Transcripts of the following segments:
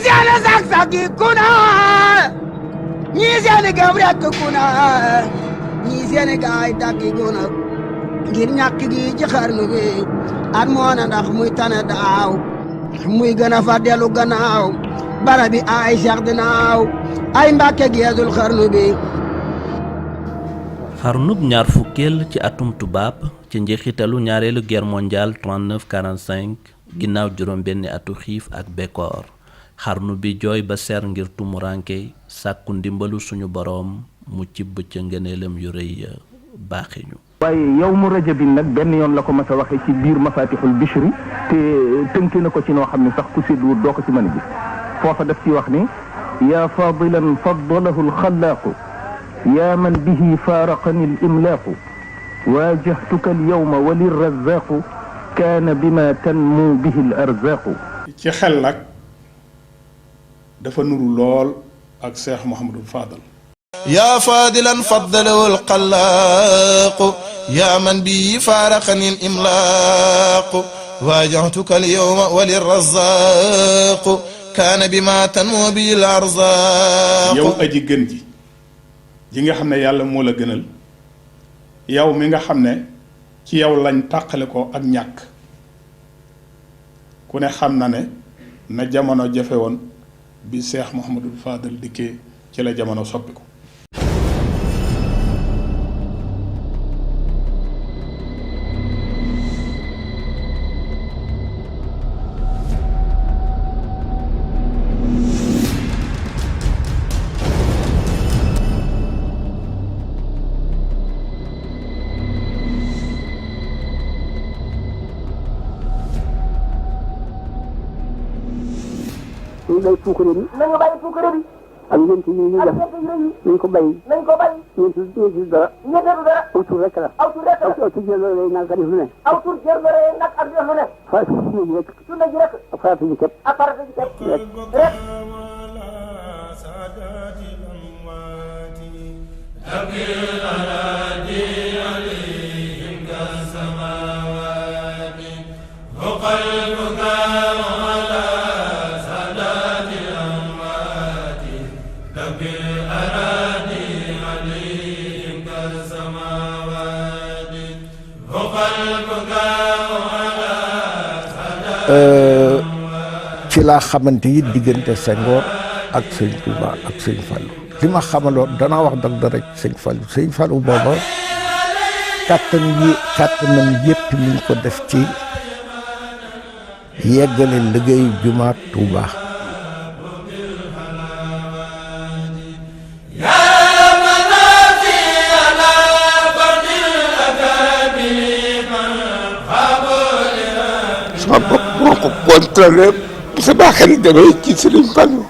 seeni sak-saki kuna ñii seeni gëm rekk kuna ñii seeni gaay dakki kuna ngir ñàkk gi ci xarnu bi at moona ndax muy tane daaw muy gën a fa dellu gannaaw bara bi ay seex dinaaw ay mbàkke geesul xarnu bi xarnub ñaar fukkeel ci atum tubaab ci njeexitalu ñaareelu guerre mondiale 39-45 ginnaaw juróom benni atu xiif ak bekkoor xarnu bi jooy ba ser ngir tumuranke sàkku ndimbalu suñu boroom mu cibb ca ngëneelam yu rëy ya baaxiñu waaye yow mu rajabin nag benn yoon la ko mas a waxee ci biir mafatixul bichri te tënki na ko ci noo xam ne sax ku sédduwut doo ko ci mën a gis foofa daf ci wax ni yaa fadilan faddalahu alxalaaqu yaa man bihi faaraqani alimlaaqu waajahtuka alyawma walirrazaaqu kaana bima tanmu bihi alarzaqu ci xel nag dafa nuru lool ak Cheikh Mouhamadul Fadal yaa fadilan faddalahu alxalaaqu yaa man bihi faaraqani alimlaaqu waajahtuka alyawma walirrazaaqu kaana bima tanmu bihi alarzaqu yow aji gën ji nga xam ne yàlla moo la gënal yow mi nga xam ne ci yow lañ tàqale ko ak ñàkk ku ne xam na ne na jamono jafe woon bi Cheikh Mouhamadul Fadal dikkee ci la jamono soppi ko ñu bay puukare bi nañu bàyyi puukare bi ak ñeent yi ñu def nañ ko bàyyi ñeent dara aw tur rek la aw tur jël looy nag ka def lu ne aw tur jël looy nag ak def lu ne farata ji rek sunna ji rek ak farata ji képp rek ci laa xamante yi diggante Senghor ak sëñ Touba ak sëñ Fallou li ma xamaloon danaa wax dëgg rek sëñ Fallou booba kàttanam yëpp mi ngi ko def ci yeggale liggéeyu jumaa Touba sama bopp moo ko contrôlé bu sa baaxee ni demee ci Sëriñ Fallu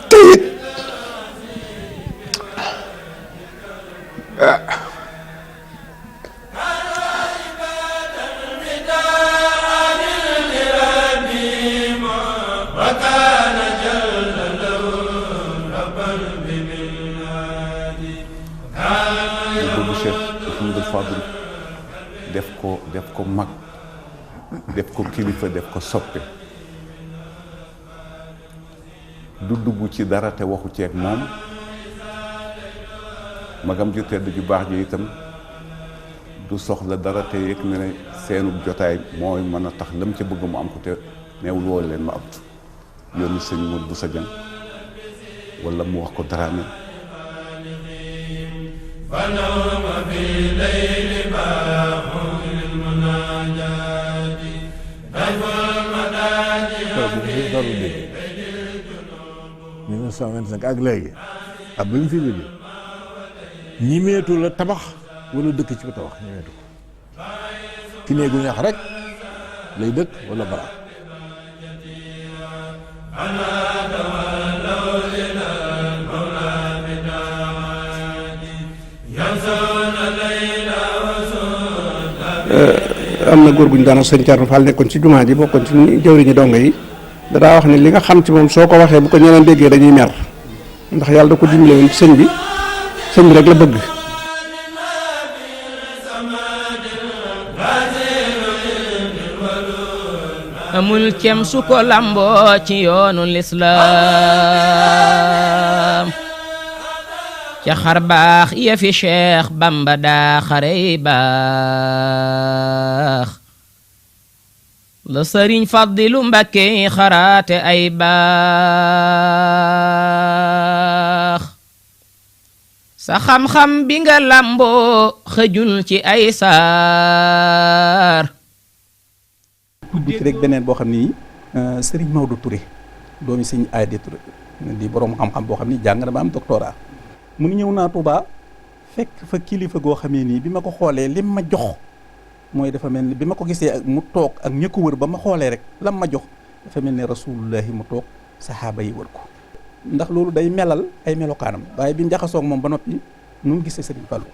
te it def ko mag def ko kilifa def ko soppe du dugg ci dara te waxu ceeg moom magam ju tedd ju baax ji itam du soxla dara te yëg ne ne seenu jotaay mooy mën a tax lam ca bëgg mu am ko te neewul woo leen ma abtu yónni sëñ Modou Bousso Dieng wala mu wax ko Dramé daru dégg 1925 ak léegi ak ba mu fi jógee ñimeetu la tabax wala dëkk ci ko tabax ñimeetu ko ki néegu ñax rek lay dëkk wala bara am na góor gu ñu daan sëñ Thierno Fall nekkoon ci jumaa ji bokkoon ci jëwriñu dongo yi dadaa wax ne li nga xam ci moom soo ko waxee bu ko ñeneen déggee dañuy mer ndax yàlla da ko dimbale woon ci sëñ bi rek la bëgg amul kem su ko lamboo ci yoonu lislaam ca xar baax ya fi Cheikh Bamba daa xarey baax la Sëriñ Fadilu Mbakke xaraate ay baax sa xam-xam bi nga lamboo xëjul ci ay saar tudd ci rek beneen boo xam ni Serigne Maodo Touré doomi Serigne Aïda Touré di borom xam-xam boo xam ni jàng na ba am doctorat mu ngi ñëw naa Touba fekk fa kilifa goo xamee nii bi ma ko xoolee lim ma jox mooy dafa mel ni bi ma ko gisee ak mu toog ak ña ko wër ba ma xoolee rek lam ma jox dafa mel ni rasulullahi mu toog saxaaba yi wër ko ndax loolu day melal ay melokaanam waaye bi mu jaxasoog moom ba noppi nu mu gisee Serigne Fallou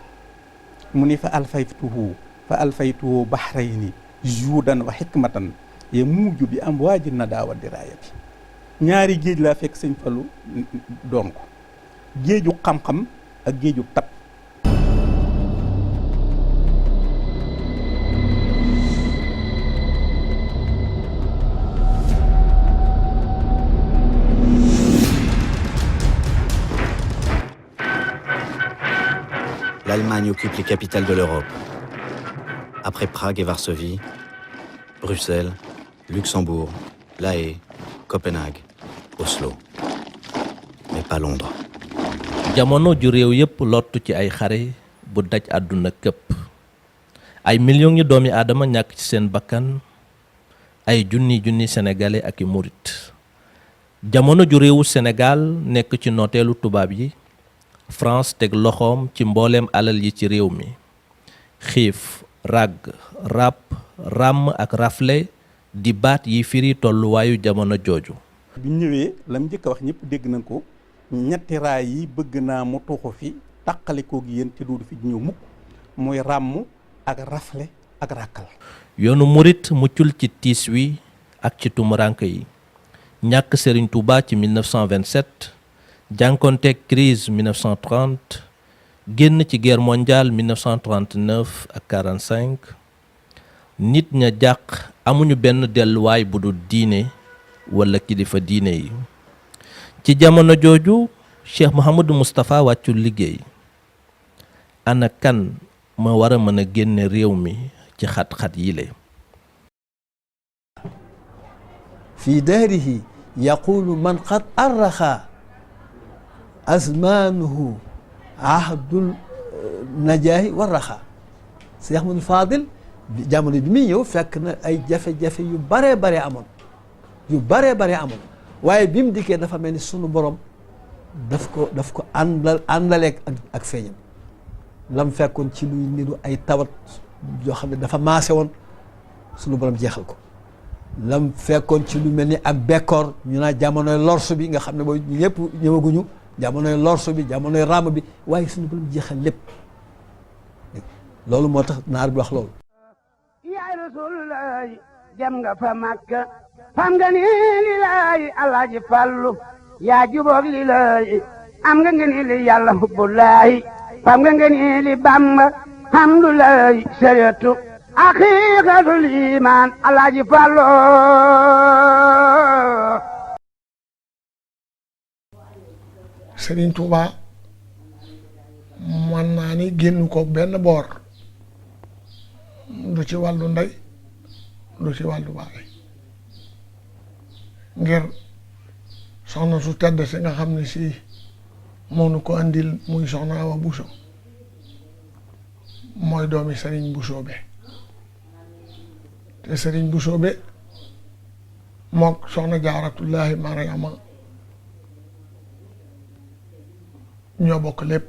mu ni fa alfaytuhu bahrayni juudan wa xikmatan ye muuju bi am waaji na daawa diraaya bi ñaari géej laa fekk Sëñ Fallu doon ko géeju xam-xam ak géeju tab L'Allemagne occupe les capitales de l'Europe. Après Prague et Varsovie, Bruxelles, Luxembourg, La Haye, Copenhague, Oslo. Mais pas Londres. jamono ju réew yépp lottu ci ay xare bu daj àdduna këpp ay millions yu doomi aadama ñàkk ci seen bakkan ay junni sénégalais ak i murit jamono ju réewu Sénégal nekk ci nooteelu tubaab yi France teg loxoom ci mbooleem alal yi ci réew mi xiif ràgg ràpp ràmm ak rafle di baat yi firi tolluwaayu jamono jooju bi ñëwee lam njëkk a wax ñëpp dégg nañ ko ñetti raay yi bëgg naa mu tuuxu fi tàqalikoo gi yéen ci duudu fi ñëw mukk mooy ràmm ak rafle ak ràkkal yoonu murit muccul ci tiis wi ak ci tumurank yi ñàkk Serigne Touba ci 1927 jànkonteeg crise 1930 génn ci guerre mondiale 1939 ak 45 nit ña jàq amuñu benn delluwaay bu dul diine wala kilifa diine yi ci jamono jooju Cheikh Mouhamadou Moustapha wàccul liggéey ana kan ma war a mën a génne réew mi ci xat-xat yile fi daarihi yaqulu man qad arraxa azmanuhu ahdul najaahi warraxa Cheikh Ahmadou Fadil jamono bi muy ñëw fekk na ay jafe-jafe yu baree bare amoon waaye bi mu dikkee dafa mel ni sunu borom daf ko àndaleeg ak feeñam lam fekkoon ci luy niru ay tawat yoo xam ne dafa maase woon sunu borom jeexal ko lam fekkoon ci lu mel ni ak bekkoor ñu naa jamonoy lorsu bi nga xam ne booy ñëpp ñëwaguñu jamonoy lorsu bi jamonoy ràmm bi waaye sunu borom jeexal lépp loolu moo tax naar bi wax loolu yaay rasulullah jam nga fa Makka fam nga ni lilaay alaaji Fallu yaa juboog lilaay am nga nga ni li yàlla hubbulaay fam nga ni li Bamba hamdulaay sariyatu haqiqatul iman alaaji Fallu Serigne Touba mën naa ni génn ko benn boor du ci wàllu ndey du ci wàllu baay ngir soxna su tedd si nga xam ne si moo nu ko andil muy soxna Awa Bousso mooy doomi Serigne Bousso be te Serigne Bousso be mook soxna Jaaratullaahi Mariama ñoo bokk lépp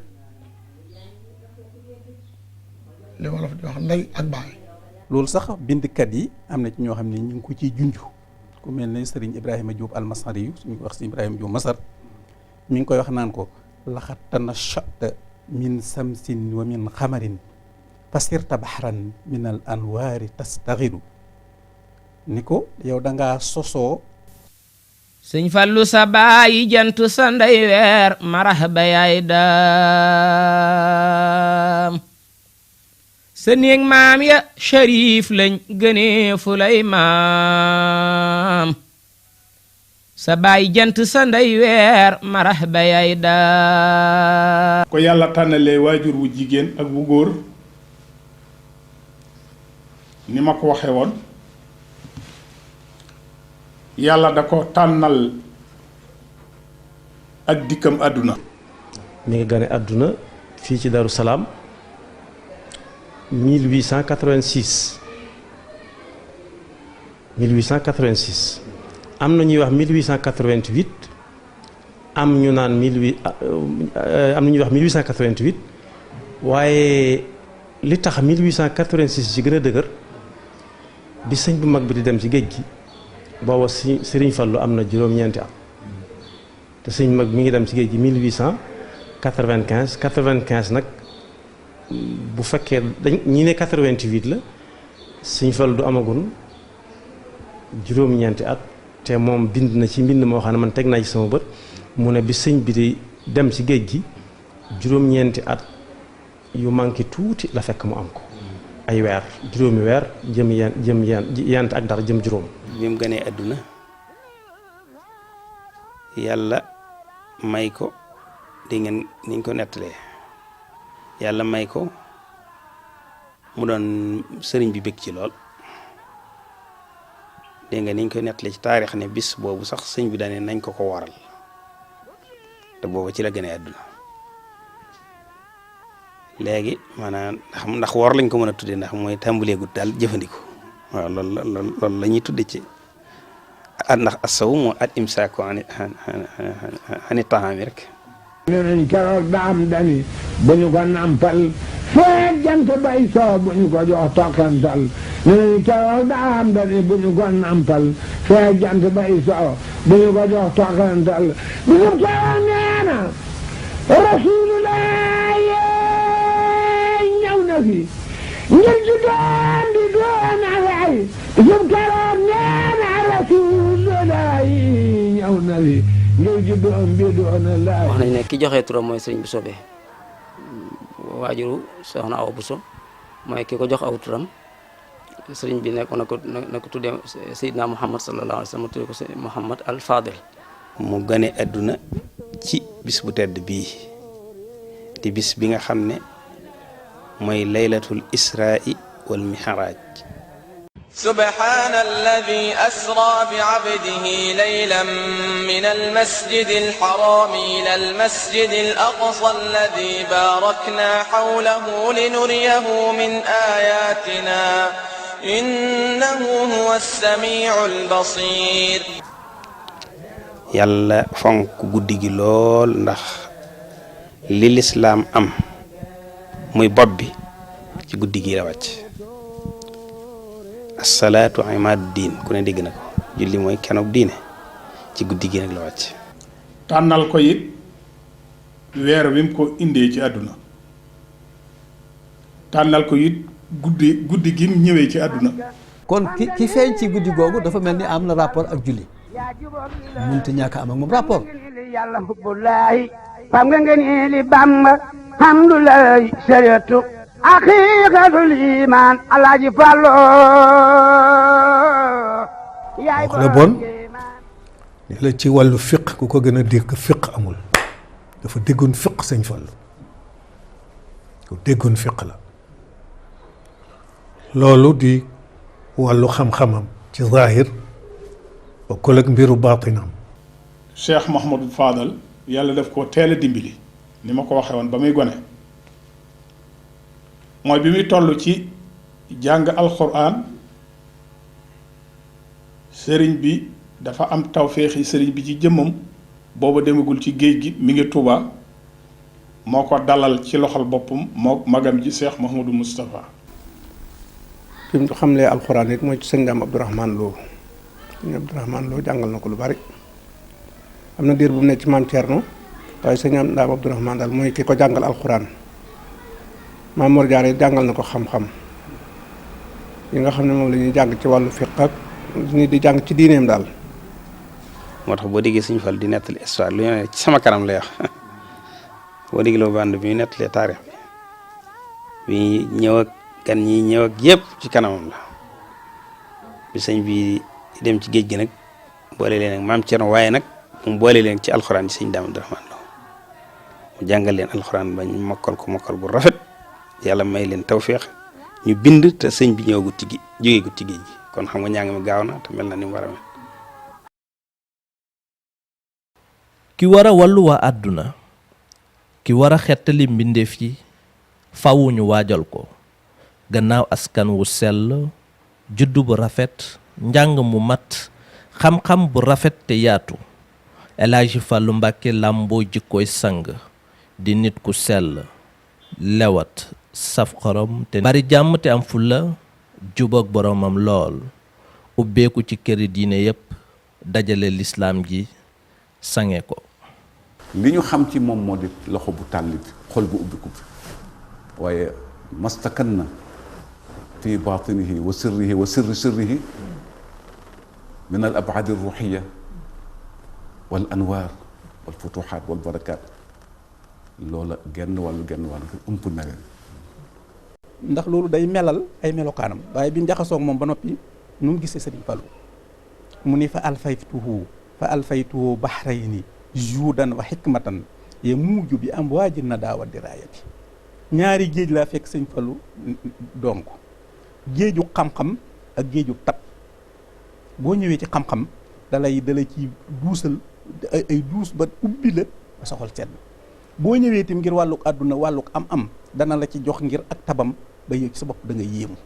li wolof di wax ndey ak baay loolu sax bindkat yi am na ci ñoo xam ne ñu ngi ko ciy junj ku mel ne Serigne Ibrahima Diop almasari yu suñu ko wax si Ibrahima Diop Masar mi ngi koy wax naan ko laxat tanashata min samsin wa min xamarin fasirta baxran min al anwaari tastaxiru ni ko yow dangaa sosoo Sëñ Fallu sa baayi jant sa ndey weer marahaba yaay daam sa néeg maam ya sharif lañ gënee fu lay maam sa baay jant sa ndey weer marax ba yay daa ko yàlla tànnalee waajur wu jigéen ak wu góor ni ma ko waxe woon yàlla da ko tànnal ak dikkam àdduna. mi ngi gane àdduna fii ci Darou Salaam 1886 am na ñuy wax 1888 am ñu naan 1888 waaye li tax 1886 ci gën a dëgër bi sëñ bu mag bi di dem ci géej gi booba Sëriñ Fallu am na juróom-ñeenti at te sëñ mag mi ngi dem ci géej gi 1895 nag bu fekkee ñi ne 88 la sëñ Fallu du amagun juróom-ñeenti at te moom bind na ci mbind moo xam ne man teg naa ci sama bët mu ne bi sëñ bi di dem ci géej gi juróom-ñeenti at yu manqué tuuti la fekk mu am ko ay weer juróomi weer jëm yent ak dara jëm juróom. bi mu gënee àdduna yàlla may ko di ngeen niñ ko nettalee yàlla may ko mu doon sëriñ bi bëgg ci lool dégg nga niñ koy nettalee ci taarix ne bis boobu sax sëñ bi daane nañ ko waral te boobu ci la gënee àdduna léegi maanaam ndax woor lañ ko mën a tuddee ndax mooy tàmbalee gut daal jëfandikoo waaw loolu la ñuy tudde ci ndax asaw moo at imsaaku ani taxaami rek ne nañ keroog daam dani bu ñu ko nampal feeg jant bay soo bu ñu ko jox tokkantal ne nañ keroog daam dani bu ñu ko nampal feeg jant bay soo bu ñu ko jox tokkantal bu ñu keroog nee na rasulullah ñëw na fi ngir ju doon di doon alay bu keroog nee na rasulullah ñëw na fi ngir ju doon bi doon alay wax nañ ne ki joxe turam mooy sëriñ Bousso be waajuru soxna Awa Bousso mooy ki ko jox aw turam sëriñ bi nekk na ko tuddee Seydina Muhammad sallallahu alayhi wa sallam tuddee ko Muhammad al Fadil. mu gane àdduna ci bis bu tedd bii di bis bi nga xam ne mooy laylatul isra'i wal mi'raj. سبحان الذي أسرى بعبده ليلا من المسجد الحرام إلى المسجد الأقصى الذي باركنا حوله لنريه من آياتنا إنه هو السميع البصير yàlla fonk guddi gi lool ndax li lislaam am muy bopp bi ci guddi gi la wàcc asalaatu imaadu diin ku ne dégg na ko julli mooy kenoog diine ci guddi gi nag la wàcc tànnal ko it weer wi mu ko indee ci àdduna tànnal ko it guddi gi mu ñëwee ci àdduna kon ki feeñ ci guddi googu dafa mel ni am na rapport ak julli mënut a ñàkk am ak moom rapport yàlla hubbulaahi fam nga ngeen li Bàmba hamdulaahi sariyatu haqiqatul iman alaaji Fallu wax la bon ne la ci wàllu fiq ku ko gën a dégg fiq amul dafa déggoon fiq sëñ Fallu ku déggoon fiq la loolu di wàllu xam-xamam ci zahir bokkul ak mbiru baatinam Cheikh Mouhamadou Fadal yàlla daf ko teel a dimbali ni ma ko waxee woon ba muy gone mooy bi muy toll ci jàng alxuraan sëriñ bi dafa am tawféexi sëriñ bi ci jëmmam booba demagul ci géej gi mi ngi Tuuba moo ko dalal ci loxol boppam moo magam ji Cheikh Mouhamadou Moustapha fi mu xamlee alxuraan it mooy ci sëñ Daam Abdourahmane Lo sëñ Abdourahmane Lo jàngal na ko lu bari am na diir bu mu nekk ci maam Thierno waaye sëñ Daam Abdourahmane daal mooy ki ko jàngal alxuraan maam Mor Jaara jàngal na ko xam-xam yi nga xam ne moom la ñuy jàng ci wàllu fiq ak ni di jàng ci diineem daal. moo tax boo déggee Sëñ Fall di nettali histoire lu ñu ne ci sama kanam lay wax boo déggee la bande bi ñu nettalee taarix bi ñëw ak gan ñi ñëw ak yëpp ci kanamam la bi sëñ bi dem ci géej gi nag boole leen ak maam Cerno waaye nag mu boole leen ci alxuraan ci sëñ Daam Abdourahmane Lo mu jàngal leen alxuraan ba ñu mokkal ko mokkal bu rafet yàlla may leen tawféex ñu bind te sëñ bi ñëwagut ci gi jógeegut ci géej gi kon xam nga njàng mi gaaw na te mel na ni mu war a mel. ki war a wàllu waa àdduna ki war a xettali mbindeef yi fawu ñu waajal ko gannaaw askan wu sell juddu bu rafet njàng mu mat xam-xam bu rafet te yaatu El Hadji Fàllu Mbàkke làmboo jikkooy sang di nit ku sell lewat saf xorom te bari jàmm te am fulla jubak boromam lool ubbeeku ci këri diine yépp dajale lislaam ji sange ko. li ñu xam ci moom moo di loxo bu tàlli bi xol bu ubbiku bi waaye mastakan na fi batinihi wa sirrihi wa sirri sirrihi min al ab'ad al ruhiyya wal anwaar wal futuhaat wal barakaat loola genn wàllu ëmp na leen. ndax loolu day melal ay melokaanam waaye bi njaxasoog moom ba noppi nu mu gisee Sëriñ Fallu mu ni fa alfaytuhu bahrayni juudan wa xikmatan ye muuju bi am waajir na daawa diraayati ñaari géej laa fekk Sëriñ Fallu doom ko géeju xam-xam ak géeju tab boo ñëwee ci xam-xam dalay ci duusal ay duus ba ubbi la ba soxal sedd boo ñëwee tim ngir wàlluk àdduna wàlluk am dana la ci jox ngir ak tabam ba yëg sa bopp da nga yéemu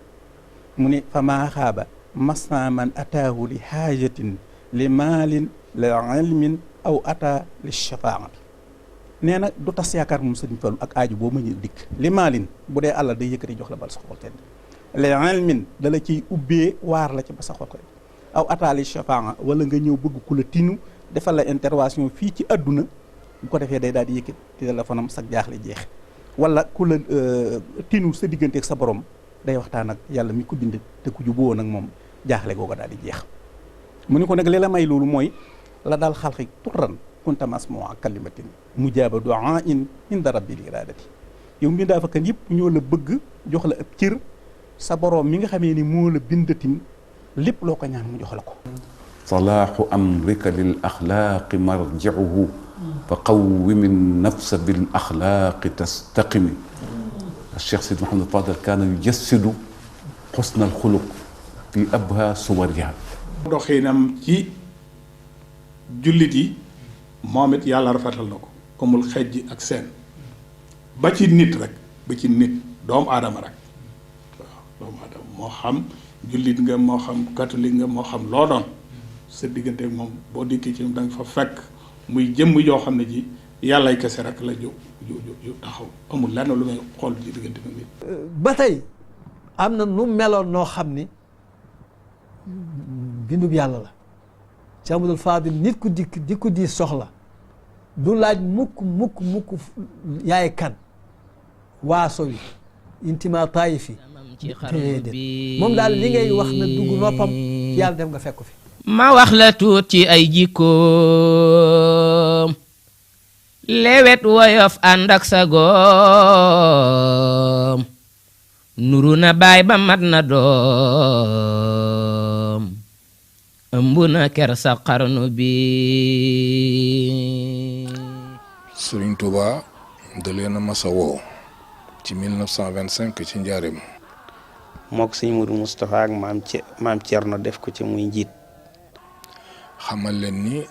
mu ne fa maa xaaba masna man ataahu li xaajatin li maalin li ilmin aw ata li shafaati nee na du tas yaakaar moom Sëriñ Fallu ak aaju boo mënee dikk li maalin bu dee àlla day yëkkati jox la bal sa xol tedd li ilmin da la ciy ubbee waar la ci ba sa xol tedd aw ata li shafaa wala nga ñëw bëgg ku la tinu defal la intervention fii ci àdduna bu ko defee day daal di yëkkati téléphone am sag jaaxle jeex wala ku la tinu sa diggante ak sa borom day waxtaan ak yàlla mi ko bind te ku juboo nag moom jaaxle googu daal di jeex mu ni ko nag li la may loolu mooy la daal xalqi turran kunta masmu'a kalimatin mujaaba du'a in inda rabbil iradati yow mbindaa fakkan yëpp ñoo la bëgg jox la ab cër sa borom mi nga xamee ni moo la bindatin lépp loo ko ñaan mu jox la ko. salaaxu amrika lil axlaaqi marji'uhu fa qawwimi nafsa bil axlaaqi tastaqimi. Cheikh Sidi Mouhamed Fadel kaana yujassidu xusnal xuluq fi abha suwariha. doxinam ci jullit yi moom it yàlla rafetal na ko komul xejj ak seen ba ci nit rek ba ci nit doomu aadama rek waaw doomu aadama moo xam jullit nga moo xam catholique nga moo xam loo doon sa diggante ak moom boo dikkee ci da nga fa fekk muy jëmm yoo xam ne ji yàllay kese rek la ju taxaw amul lenn lu may xool ci diggante ak nit. ba tey am na nu meloon noo xam ni bindub yàlla la ci Amadou Fadil nit ku dikk di ko di soxla du laaj mukk yaay kan waaso wi intima taayifi déedéet moom daal li ngay wax na dugg noppam yàlla dem nga fekk ko fi. ma wax la tuut ci ay jikkoom lewet woyof ànd ak sagoom nuru na baay ba mat na doom ëmb na ker sa xarnu bi. Sëriñ Tuuba da leen a masa woo ci 1925 ci njaareem. mook sëñ Mourou Moustapha ak maam Thierno def ko ci muy njiit. xamal leen ni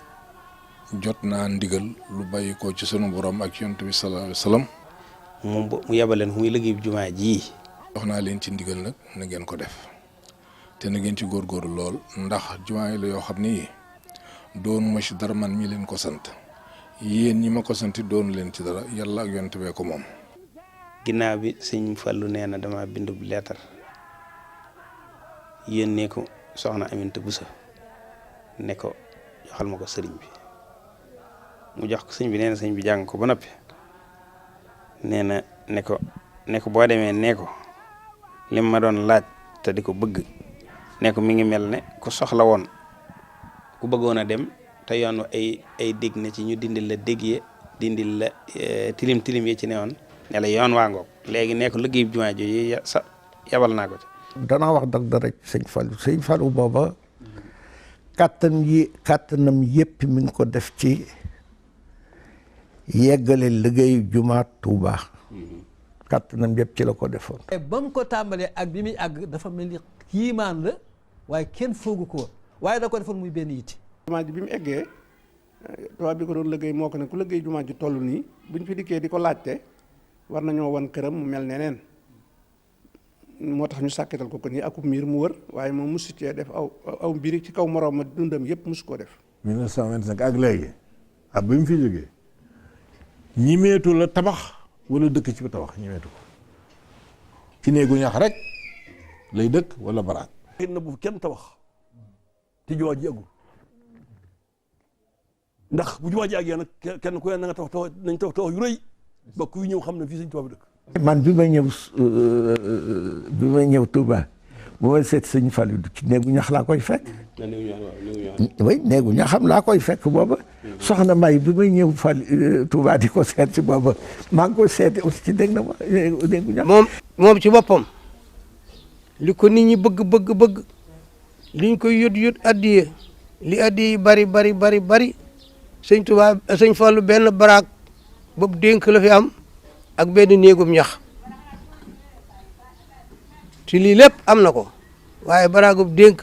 jot naa ndigal lu bàyyi ko ci sunu borom ak yonent bi sallallahu alayhi wa sallam. mu yebaleen muy liggéey bu jumaa ji. wax naa leen ci ndigal nag na ngeen ko def te na ngeen ci góorgóorlu lool ndax jumaa yi la yoo xam ni doonu ma ci dara man mi leen ko sant yéen ñi ma ko santi doonu leen ci dara yàlla ak yonent bee ko moom. ginnaaw bi sëñ Fallu nee na dama bindub leetar yéen ko soxna Aminta Buso ne ko joxal ma ko sëriñ bi mu jox ko sëñ bi nee na sëñ bi jàng ko ba noppi nee na ne ko boo demee nee ko lim ma doon laaj te di ko bëgg ne ko mi ngi mel ne ku soxla woon ku bëggoon a dem te yoon ay dégg na ci ñu dindil la dégg ye dindil la tilim yi ci newoon ne la yoon waa ngoog léegi ne ko liggéey bu jumaa ji yabal naa ko ci. danaa wax dag dara sëñ Fallou booba kàttanam yépp mi ngi ko def ci yeggale liggéeyu jumaa Tuuba kàttanam yépp ci la ko defoon. ba mu ko tàmbalee ak bi muy àgg dafa mel ni kiimaan la waaye kenn foogu ko woon waaye da ko defoon muy benn yitti. jumaa ji bi mu eggee tubaab bi ko doon liggéey moo ko ne ku liggéey jumaa ji toll nii buñ fi dikkee di ko laajte war nañoo wan këram mu mel neneen moo tax ñu sàkkital ko nii akub miir mu wër waaye moom mosu cee def aw mbiri ci kaw moroom ma dundam yëpp mosu koo def. 1925 ak léegi ak bi mu fi jógee ñimeetu la tabax wala dëkk ci tabax ñimeetu ko ci néegu ñax rek lay dëkk wala baraat. xëy na bu kenn tabax te jumaa ji àggul ndax bu jumaa ji àggee nag kenn ku ne na nga tabax nañ tabax yu rëy ba kuy ñëw xam ne fii Sëñ Tuubaa bi dëkk. man bi may ñëw Touba bu may seet Sëñ Fallu ci néegu ñax laa koy fekk. oui néegu ñaxam laa koy fekk booba soxna May bi may ñëw Touba di ko seet si booba maa ngi koy seeti aussi ci dégg na ma néegu ñax. moom ci boppam li ko nit ñi bëgg liñ koy yót addiye li addiye yi bari Sëñ Touba Sëñ Fallu benn baraak boobu dénk la fi am ak benn néegum ñax ci lii lépp am na ko waaye baraagub dénk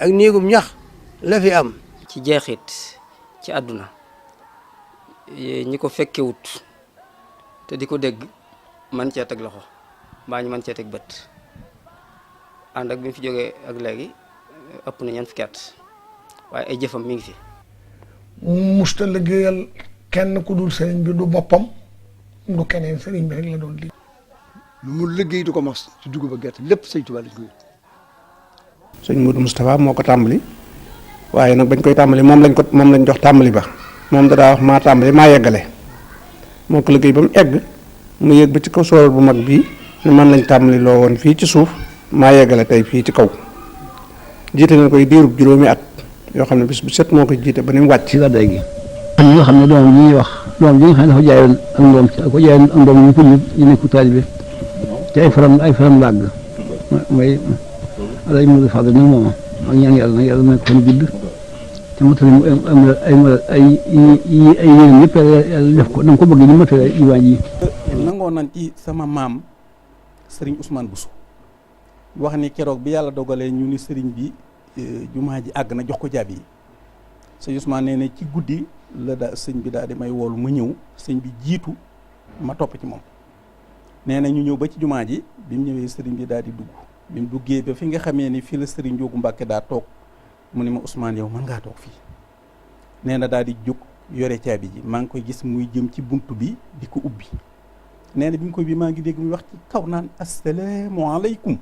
ak néegum ñax la fi am. ci jeexit ci àdduna ñi ko fekkewut te di ko dégg man cee teg loxo mbaa ñu man cee teg bët ànd ak bi mu fi jógee ak léegi ëpp na ñeent fukki at waaye ay jëfam mi ngi fi. musta liggéeyal kenn ku dul sëriñ bi du boppam du keneen sëriñ bi rek la doon liggéey. lu mu liggéey du ko mos ci dugub ak gerte lépp Sëñ Tuubaa lañ koy. sëñ Modou Moustapha moo ko tàmbali waaye nag bañ koy tàmbali moom lañ jox tàmbali ba moom da daa wax maa tàmbali maa yeggale moo ko liggéey ba mu egg mu yëg ba ci kaw soor bu mag bii ne man lañ tàmbali loo woon fii ci suuf maa yeggale tey fii ci kaw jiite na koy diirub juróomi at yoo xam ne bis bu set moo koy jiite ba ni mu wàcc. ci gàddaay gi am na ñoo xam ne doom yi ñuy wax doom ji nga xam ne dafa jaayoon ak ndoom ci ko jaayoon ak ndoom ñu ko ñu nekku taalibe te ay faram làgg mooy alay Modou Fadal nag moom ak ñaan yàlla nag yàlla may ko fan gudd te matali mu ay yéen yëpp yàlla def ko na nga ko bëgg ñu matale iwaan yi nangoo nañ ci sama maam Serigne Ousmane Bousso wax ni keroog bi yàlla dogalee ñu ni sëriñ bi jumaa ji àgg na jox ko jaabi yi sëñ Ousmane nee na ci guddi la daa sëñ bi daal di may woolu ma ñëw sëñ bi jiitu ma topp ci moom nee na ñu ñëw ba ci jumaa ji bi mu ñëwee sëriñ bi daal di dugg bi mu duggee ba fi nga xamee ni fii la sëriñ Njóogu Mbàkke daa toog mu ne ma Ousmane yow mën ngaa toog fii nee na daal di jóg yore caabi ji maa ngi koy gis muy jëm ci buntu bi di ko ubbi nee na bi mu koy bi maa ngi dégg muy wax ci kaw naan asalaamaaleykum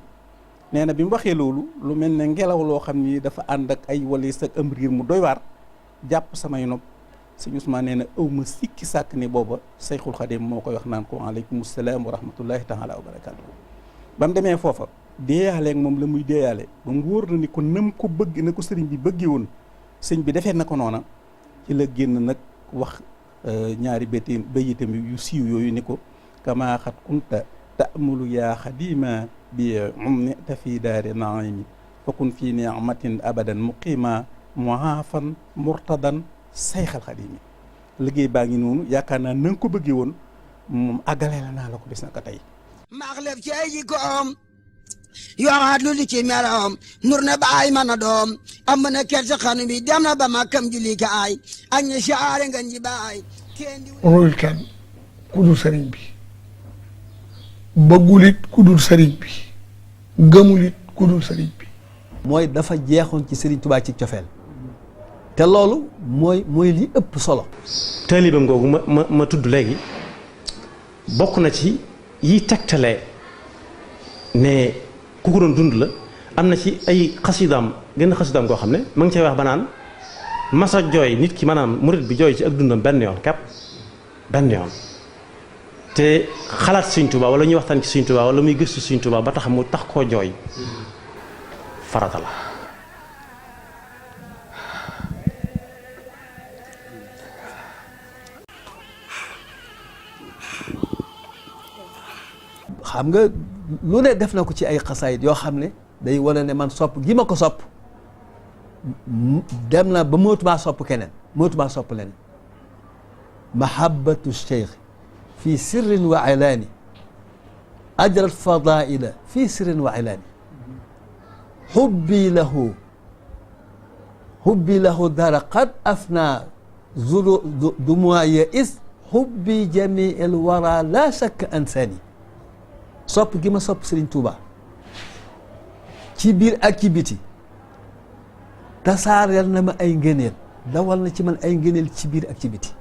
nee na bi mu waxee loolu lu mel ne ngelaw loo xam ni dafa ànd ak ay walis ak am riir mu doy waar jàpp samay nopp sëñ Ousmane nee na aw ma sikki sàkk ni booba Seyxul Xadim moo koy wax naan ko aleykum salaam wa rahmatullahi taala wa barakaatu. ba mu demee foofa deeyaaleeg moom la muy deeyaale ba mu wóor na ni ko nam ko bëgg na ko sëriñ bi bëggee woon sëñ bi defee na ko noona ci la génn nag wax ñaari bayitam yu siiw yooyu ni ko kama xat kunta ta'mulu yaa xadima bi umnita fi daari naimi fakun fi ni'matin abadan muqima muafan murtadan sayxal xadimi liggéey baa ngi noonu yaakaar naa na nga ko bëggee woon moom àggale la naa la ko bis na ko tey maxlef ci ay jikkoom yoraat lu li ci meloom nur na baay man a doom am na kersa xanu bi dem na ba makkam julli kaay ak ñi saare nga ñi baay royul kenn ku dul sëriñ bi bëggulit ku dul sëriñ bi gëmulit ku dul sëriñ bi mooy dafa jeexoon ci sëriñ Tuubaa ci cofeel te loolu mooy li ëpp solo taalibeem googu ma tudd léegi bokk na ci yi tegtale ne ku ko doon dund la am na ci ay xasidaam gën xasidaam koo xam ne ma ngi cay wax ba naan masa jooy nit ki maanaam murit bi jooy ci ak dundam benn yoon kepp benn yoon te xalaat Sëñ Tuubaa wala ñuy waxtaan ci Sëñ Tuubaa wala muy gëstu Sëñ Tuubaa ba tax mu tax koo jooy farata la xam nga lu ne def na ko ci ay xasaayit yoo xam ne day wane ne man sopp gi ma ko sopp dem na ba mootumaa sopp keneen mootumaa sopp leneen mahabbatu cheikh fi sirrin wa ilaani ajrat fadaila fi sirrin wa ilaani hubbi lahu dara qad afna zulu dumuya is hubbi jamii el wara la shakka ansani sopp gi ma sopp Serigne Touba ci biir ak ci biti tasaareel na ma ay ngëneel dawal na ci man ay ngëneel ci biir ak ci biti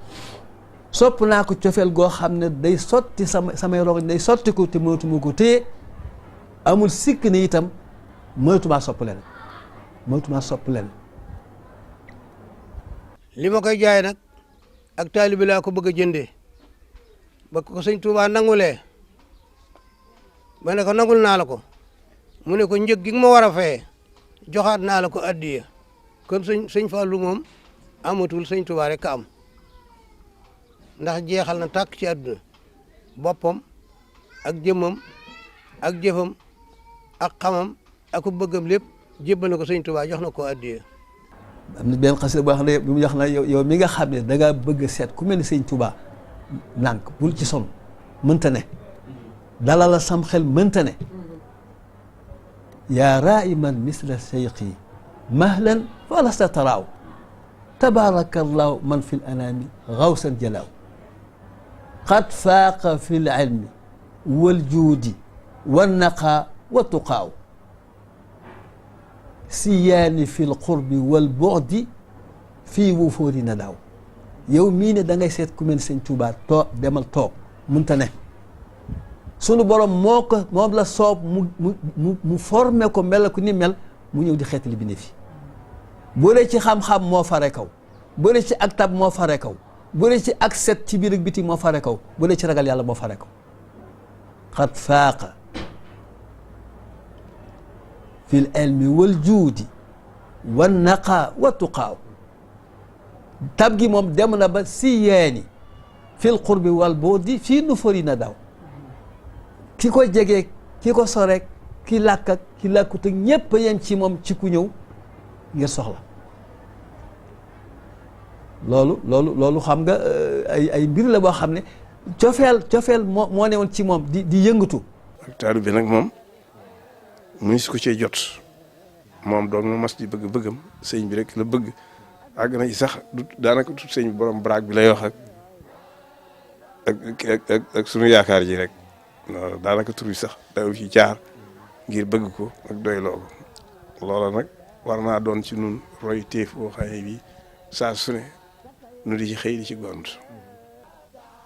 sopp naa ko cofeel goo xam ne day sotti samay rongoñ day sotti ko te mënatuma ko téye amul sikk ne itam mënatumaa sopp leen li ma koy jaay nag ak taalibi laa ko bëgg a jëndee ba ko sëñ Touba nangulee ba ne ko nangul naa la ko mu ne ko njëg gi ma war a fayee joxaat naa la ko addiya kon sëñ Fallou moom amatul sëñ Touba rek ka am ndax jeexal na tàkk ci àdduna boppam ak jëmmam ak jëfam ak xamam ak bëggam lépp jébbal na ko sëñ Touba jox na ko addiya. am na benn xasida boo xam ne bi mu wax na yow mi nga xam ne da ngaa bëgg a seet ku mel ni sëñ Touba nànk bul ci son mënta ne dalal la sam xel mënta ne yaa raiman misla seyqi mahlan fa lasta taraaw tabaarakallahu man fi l anaami gawsan jalaaw qad faaqa fi l ilmi wal juudi wan naqaa wa tuqaaw siyaani fi l qurbi wal bu'di fii wufoori na daaw yow mii ne da ngay seet ku mel ni sëñ Tuubaa toog demal toog mënta ne sunu borom moom la soob mu formé ko mel ko ni mel mu ñëw di xeetali bi ne fi boo dee ci xam-xam moo fare kaw boo dee ci ak tab moo fare kaw boo dee ci ak set ci biir ak biti moo fare kaw boo dee ci ragal yàlla moo fare kaw qad faaqa fi l ilmi wal juudi wan naqaa wa tuqaaw tab gi moom dem na ba si yeeni fil qurbi wal bu'di fii nufuri na daaw ki ko jege ki ko sorek ki làkk ak ki làkkut ak ñépp yem ci moom ci ku ñëw ngir soxla loolu xam nga ay mbir la boo xam ne cofeel moo ne woon ci moom di yëngatu. taalu bi nag moom mu su ko cee jot moom doon mu mas di bëgg-bëggam sëñ bi rek la bëgg àgg na ci sax daanaka tut sëñ bi borom baraag bi lay wax ak sunu yaakaar ji rek waaw daanaka tur bi sax daw ci jaar ngir bëgg ko ak doyloo ko loola nag war naa doon ci nun roy téef boo xam ne bii saa su ne nu di ci xëy di ci gont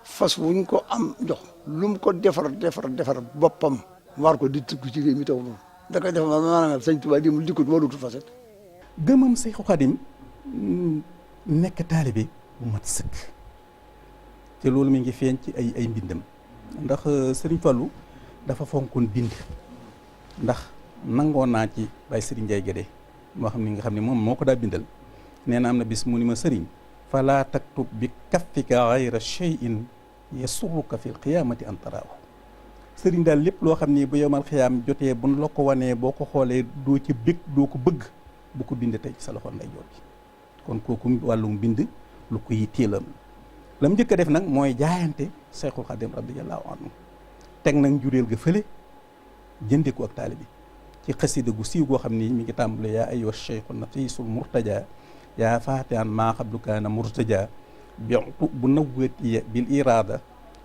fas wuñ ko am jox lu mu ko defar boppam war ko di tukki ci réew mi taw moom da koy defar maanaam sëñ Tuubaa di mu dikkut warutu faset gëmam Seexu Xadim nekk taalibe bu mat sëkk te loolu mi ngi feeñ ci ay mbindam ndax Serigne Fallou dafa fonkoon bind ndax nangoo naa ci Baye Serigne Ndiaye Guédé moo xam ni nga xam ne moom moo ko daa bindal nee na am na bis mu ni ma Serigne fala taktub bi kaffika ghayra shay'in yasurruka fi lqiyamati an taraahu Serigne daal lépp loo xam ni bu yowmal xiyaam jotee buñ la ko wanee boo ko xoolee doo ci bég doo ko bëgg bu ko bindee tey ci sa loxo nday joor bi kon kooku wàllum bind lu ko yitteelam la mu njëkk a def nag mooy jaayante Seexul Xadim radiyallahu anhu teg nag njureel ga fële jënde ko ak taalibe bi ci xasida gu siiw goo xam ni mi ngi tàmbale yaa ayyuha cheikhu nafisul murtaja yaa fatihan maa xablu kaana murtaja bitu bu nawwatiya bil irada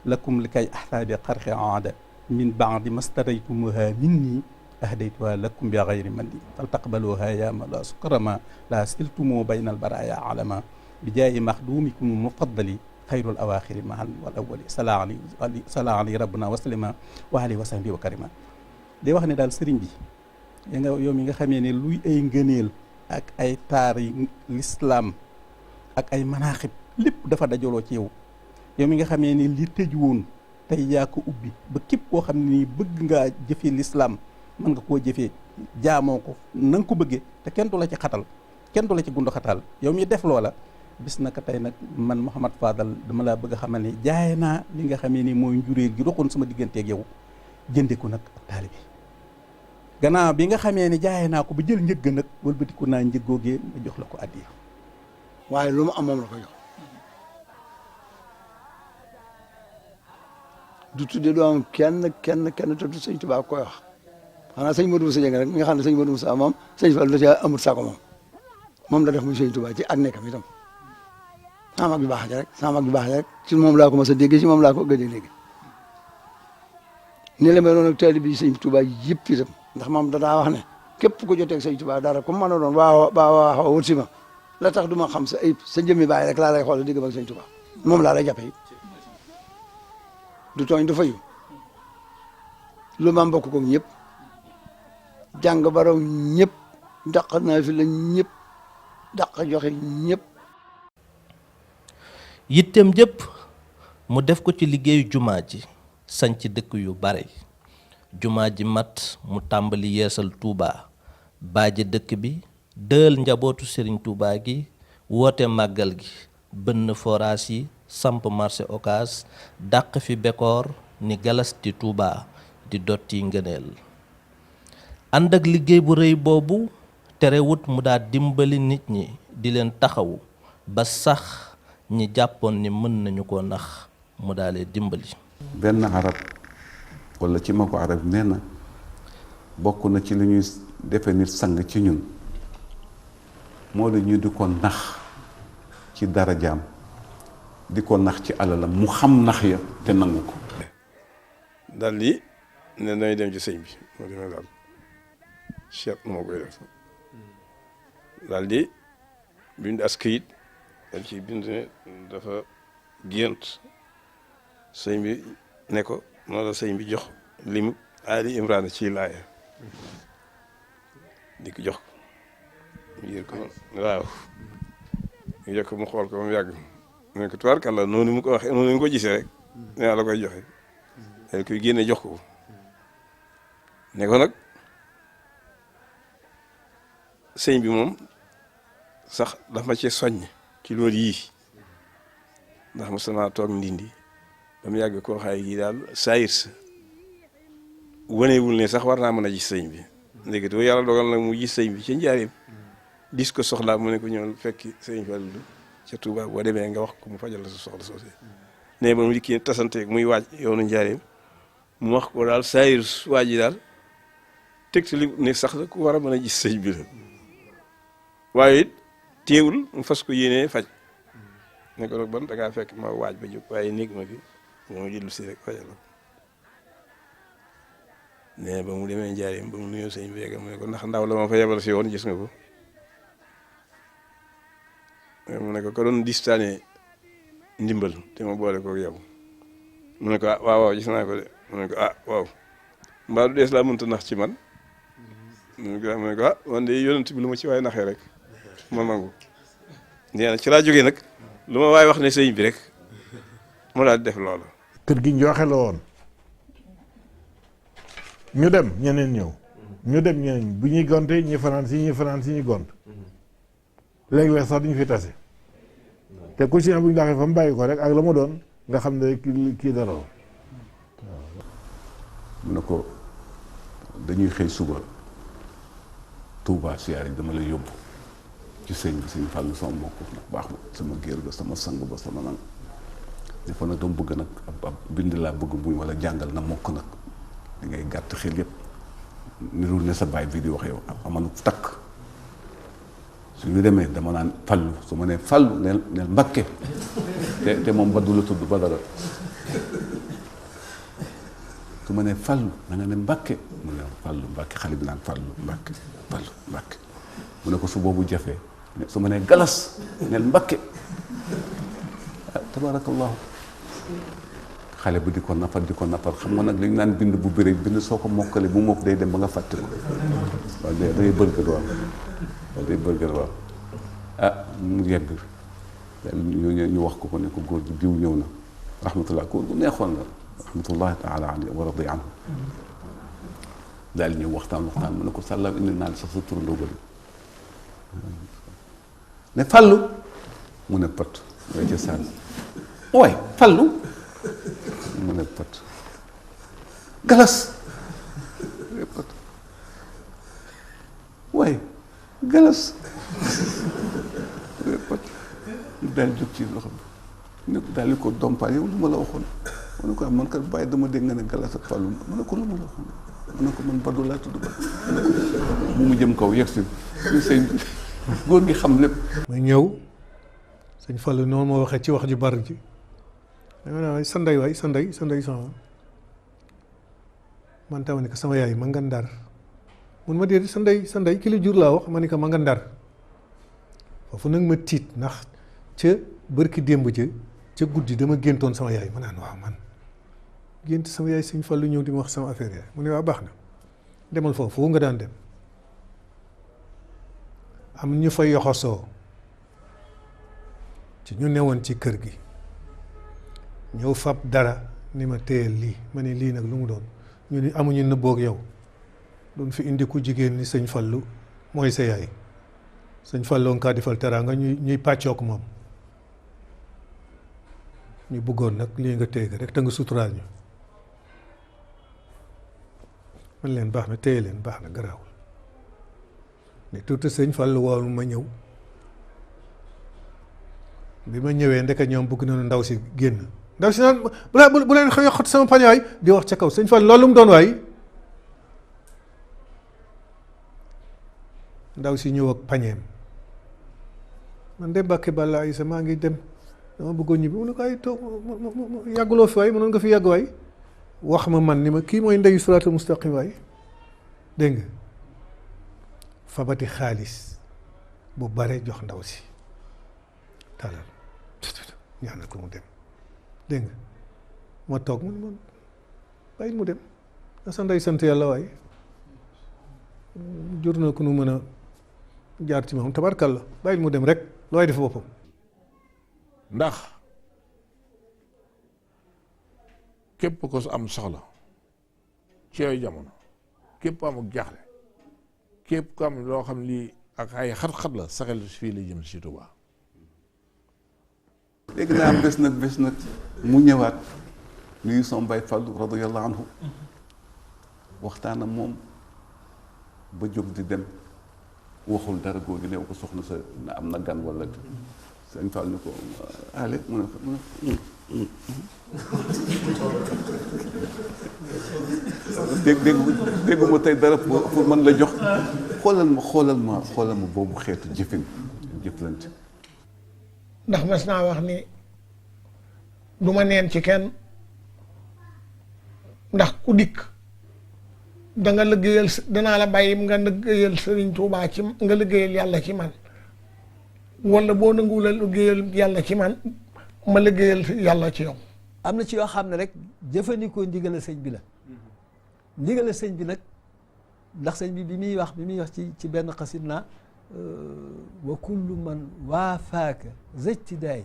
lakum li kay ahtaabi xarxi aada min baadi mastaraytumuha minni ahdaytuha lakum bi gayri mandi faltaqbaluha ya ma la sukrama la siltumu bayna albaraya alama bi jaayi maxdumikum mufaddali xayrul awaaxiri mahal wal awwali sala ali rabbuna waslima wa alihi wa sahbihi wa karima di wax ne daal sëriñ bi yow mi nga xamee ne luy ay ngëneel ak ay taar yi lislaam ak ay manaaxib lépp dafa dajaloo ci yow yow mi nga xamee ne li tëj woon tey yaa ko ubbi ba képp koo xam ne nii bëgg ngaa jëfee lislaam mën nga koo jëfee jaamoo ko na nga ko bëggee te kenn du la ci xatal kenn du la ci gundu xatal yow mi def loola bis naka tey nag man Mouhamad Fadal dama laa bëgg a xamal ne jaay naa li nga xamee ni mooy njuréel gi doxoon sama digganteeg yow jënde ko nag ak taalibe gannaaw bi nga xamee ni jaayee naa ko ba jël njëgg nag wëlbatiku naa njëggoogee ma jox la ko addiya. waaye lu mu am moom la ko jox du tudde doom kenn te du sëñ Tuubaa koy wax xanaa sëñ Modou Moussa Dieng rek mi nga xam ne sëñ Modou Moussa moom sëñ Fall da ca amul saako moom la def muy sëñ Tuubaa ci ak nekkam itam sama mag ju baax ja rek ci moom laa ko mos a dégg ci moom laa ko gëj a dégg ni la meloon ak taalibe bi sëñ Tuubaa yëpp itam ndax moom daa wax ne képp ku joteeg sëñ Tuubaa dara comme mën a doon waaw wut si ma la tax du ma xam sa ayib sa jëmmi baay rek laa lay xool digg ak sëñ Tuubaa moom laa lay jàppe it du tooñ du fayu lu ma mbokk ko ñëpp jàng baraw ñëpp daq naa fi la ñëpp daq joxe ñëpp. yitteem jëpp mu def ko ci liggéeyu jumaa ji sanc dëkk yu bare jumaa ji mat mu tàmbali yeesal Touba baaje dëkk bi dël njabootu Serigne Touba gi woote màggal gi bënn forage yi samp marché Ocass dàq fi Bekkoor ni galas di Touba di dotti ngëneel ànd ak liggéey bu rëy boobu terewut mu daa dimbali nit ñi di leen taxawu ba sax ñi jàppoon ni mën nañu ko nax mu daalee dimbali. benn arab wala ci ma ko arab nee na bokk na ci li ñuy defe nit sang ci ñun moo la ñu di ko nax ci darajaam di ko nax ci alalam mu xam nax ya te nangu ko. dal di ne dañuy dem ci sëñ bi moo demee daal seet nu ma koy def daal di bind as këyit dañ ci bind ne dafa gént sëñ bi ne ko noonu la sëñ bi jox limu Ali Imran ci laaya di ko jox ko mu yër ko waaw mu jox ko mu xool ko ba mu yàgg mu ne ko tubaarkàlla noonu mu ko waxee noonu mu ko gisee rek ne la koy joxe dañ koy génne jox ko ne ko nag sëñ bi moom sax daf ma ci soññ ci loolu yii ndax mos naa toog ndindi ba mu yàgg koo xaay gi daal saayir sa wanewul ne sax war naa mën a gis sëñ bi ndekete bu yàlla dogal nag mu gis sëñ bi ca njaareem dis ko soxlaa mu ne ko ñëw fekki sëñ Fallu ca Touba boo demee nga wax ko mu fajal la sa soxla soosé ne ba mu dikkee tasanteeg muy waaj yoonu njaareem mu wax ko daal saayir waaj yi daal tegtali ne sax la ku war a mën a gis sëñ bi la waaye it teewul mu fas ko yéenee faj ne ko nag ban da ngaa fekk ma waaj ba jóg waaye néeg ma fi moo jëllu si rek fajal la ne ba mu demee njaareem ba mu nuyoo sëñ bi mu ne ko ndax ndaw la ma fa yebal si woon gis nga ko mu ne ko doon distaane ndimbal te ma boole ko yow mu ne ko ah waaw gis naa ko de mu ne ko ah waaw mbaa du dees laa mënta nax ci man mu ne ko ah man de yonent bi lu ma ci waaye naxee rek ma nangu nee na ci laa jógee nag lu ma waaye wax ne sëñ bi rek mu daal di def loolu. kër gi njooxe la woon ñu dem ñeneen ñëw ñu dem ñeneen bu ñuy gonte ñi fanaan si ñi gont léegi weex sax duñu fi tase te ku ci ne bu ñu daxee fa mu bàyyi ko rek ak la mu doon nga xam ne kii dara waaw. mu ne ko dañuy xëy suba Touba siyaare dama la yóbbu ci sëñ bi sëñ Fallu sama mbokk baax ba sama géer ba sama sang ba sama nang ne ko nag dama bëgg nag ab bind laa bëgg muy wala jàngal na mokk nag di ngay gàtt xel yëpp nirul ne sa baay bi di wax yow amanu takk su ñu demee dama naan Fallu su ma nee Fallu neel Mbakke te moom ba du la tudd ba dara su ma nee Fallu na nga ne Mbakke mu ne Fallu Mbakke xale bi naan Fallu Mbakke Fallu Mbakke mu ne ko su boobu jafee su ma nee Galas neel Mbakke tabarakallahu xale bi di ko nappal xam nga nag li ñu naan bind bu bëri bind soo ko mokkale bu mokk day dem ba nga fàtte ko waaw day bërgër waaw ah mu yegg ñu wax ko ne ko góor gi diw ñëw na rahmatullah ko bu neexoon la rahmatullahi taala alayhi wa radi anhu daal ñëw waxtaan mu ne ko sàllaw indi naa sax sa turandoo ba ne Fallu mu ne pat way ca sànn waay Fallu mu ne pat Galas waaye galas daal jóg ci loxo bi ne daal di ko dompal yow lu ma la waxoon ma ne ko man kat bàyyi dama dégg nga ne galas ak Fallou ma ne ko lu ma la waxoon ma ne ko man Badou laa tudd ba mu jëm kaw yegg si sëñ góor gi xam lépp. ma ñëw sëñ Fallou noonu moo waxee ci wax ju bari ji waay sa ndey waay sa ndey sama man tamit ne ko sama yaay ma nga Ndar mun ma dee sa ndey ki la jur laa wax ma ne ko ma nga Ndar foofu nag ma tiit ndax ca bërki démb ca guddi dama géntoon sama yaay ma naan waaw man gént sama yaay sëñ Fallou ñëw di ma wax sama affaire yaay mu ne waaw baax na demal foofu nga daan dem am ñu fa yoxosoo ci ñu newoon ci kër gi ñëw fab dara ni ma téyel lii ma ne lii nag lu mu doon ñu ni amuñu nëbboog yow doon fi indi ku jigéen ni sëñ Fallou mooy sa yaay sëñ Fallou nga kaa defal teraanga ñuy pàccook moom ñu bëggoon nag lii nga téye rek te nga suturaal ñu man leen baax na téye leen baax na garaawul ne tuuti sëñ Fallou woon ma ñëw bi ma ñëwee ndeke ñoom bëgg nañu ndaw si génn ndaw si naan bu leen xot sama pañaay di wax ca kaw sëñ Fallou loolu mu doon waay ndaw si ñëw ak pañeem man de Mbàkke Balla Aysa maa ngi dem dama bëggoon ñibbi mu ne ko ay toog yàgguloo fi waay mënoon nga fi yàgg waay wax ma man ni ma kii mooy ndeyu siraatal mustaqim waay dégg nga fabati xaalis bu bare jox ndaw si talal ñaanal ko mu dem dégg nga ma toog mu ne man bàyyil mu dem na sa ndey sant yàlla waay jur na ku nu mën a jaar ci moom tabarkalla bàyyil mu dem rek looy def boppam ndax képp ko su am soxla ci yooyu jamono képp am ak jaaxle képp ko am loo xam lii ak ay xat-xat la saxel fii la jëm si Tuubaa léegi naa am bés nag mu ñëwaat nuyu sama Baay Fallou radiyallahu anhu waxtaan ak moom ba jóg di dem waxul dara góor gi neew ko soxna sa na am na gan wala sëñ Fall ni ko ale mu ne dégguma tey dara pour mën la jox xoolal ma boobu xeetu jëflante ndax mas naa wax ni du ma neen ci kenn ndax ku dikk da nga liggéeyal danaa la bàyyi nga liggéeyal Sëriñ Tuubaa ci nga liggéeyal yàlla ci man wala boo nanguwul a liggéeyal yàlla ci man ma liggéeyal yàlla ci yow. am na ci yoo xam ne rek jëfandikoo ndigale sëñ bi la ndigale sëñ bi nag ndax sëñ bi bi muy wax ci benn xasit naa wa kullu man waafaaka zejtidaay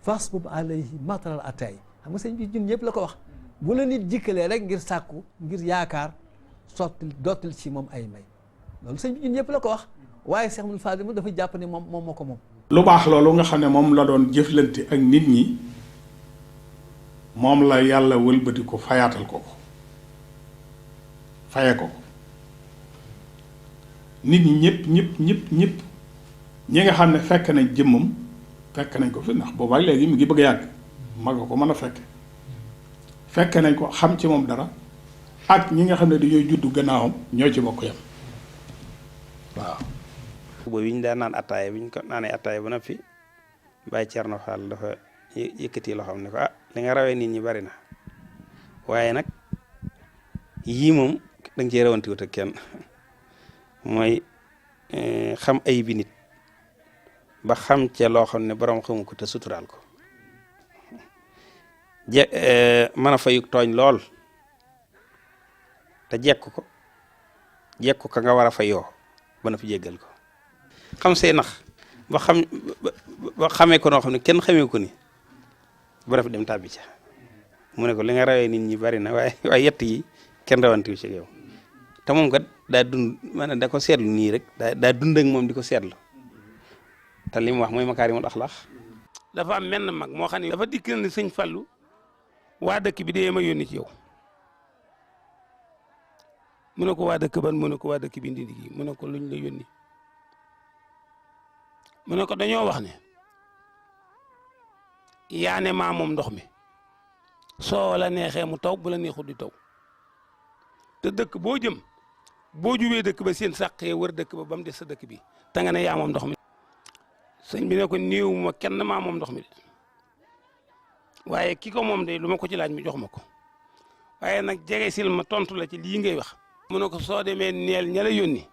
fasbub alayhi matral ataay xam nga sëñ bi ñun ñëpp la ko wax bu la nit jikkalee rek ngir sàkku ngir yaakaar dottil ci moom ay may loolu sëñ bi ñun ñëpp la ko wax waaye Cheikh Mouhamadou Fadil mu dafa jàpp ne moom moo ko moom lu baax loolu nga xam ne moom la doon jëflante ak nit ñi moom la yàlla wëlbati ko fayaatal ko faye ko nit ñi ñëpp ñi nga xam ne fekk nañ jëmmam fekk nañ ko fi ndax boobaak léegi mi ngi bëgg a yàgg mag ko mën a fekk nañ ko xam ci moom dara ak ñi nga xam ne dañooy juddu gannaawam ñoo ci bokk yam waaw boobu wi ñu daan naan attaaya bi ñu ko naanee attaaya ba noppi Baye Thierno Fall dafa yëkkati loo xam ne ko li nga rawee nit ñi bari na waaye nag yii moom da nga cee rawanti wut ak kenn mooy xam ay bi nit ba xam ca loo xam ne borom xamu ko te suturaal ko mën a fayuk tooñ lool te jekk ko ka nga war a fayoo ba na fi jéggal ko xam say nax ba xamee ko noo xam ne kenn xamee ko ni ba na fi dem tàbbi ca mu ne ko li nga rawee nit ñi bari na waaye yett yi kenn rawantiwu ci yow te moom kat daa dund maanaam da ko seetlu nii rek daa dund ak moom di ko seetlu te li mu wax mooy makaarimul axlaax dafa am menn mag moo xam ne dafa dikk na sëñ Fallu waa dëkk bi dee ma yónni ci yow mu ne ko waa dëkk ban mu ne ko waa dëkk bi Ndindi gi mu ne ko luñ la yónni mu ne ko dañoo wax ne yaa ne maa moom ndox mi soo la neexee mu taw bu la neexul di taw te dëkk boo jëm boo jubee dëkk ba seen sàq yee wër dëkk ba mu des sa dëkk bi te nga ne yaa moom ndox mi sëñ bi ne ko néew ma kenn maa moom ndox mi de waaye ki ko moom de lu ma ko ci laaj mi jox ma ko waaye nag jege sil ma tontu la ci lii ngay wax mu ne ko soo demee neel ña la yónni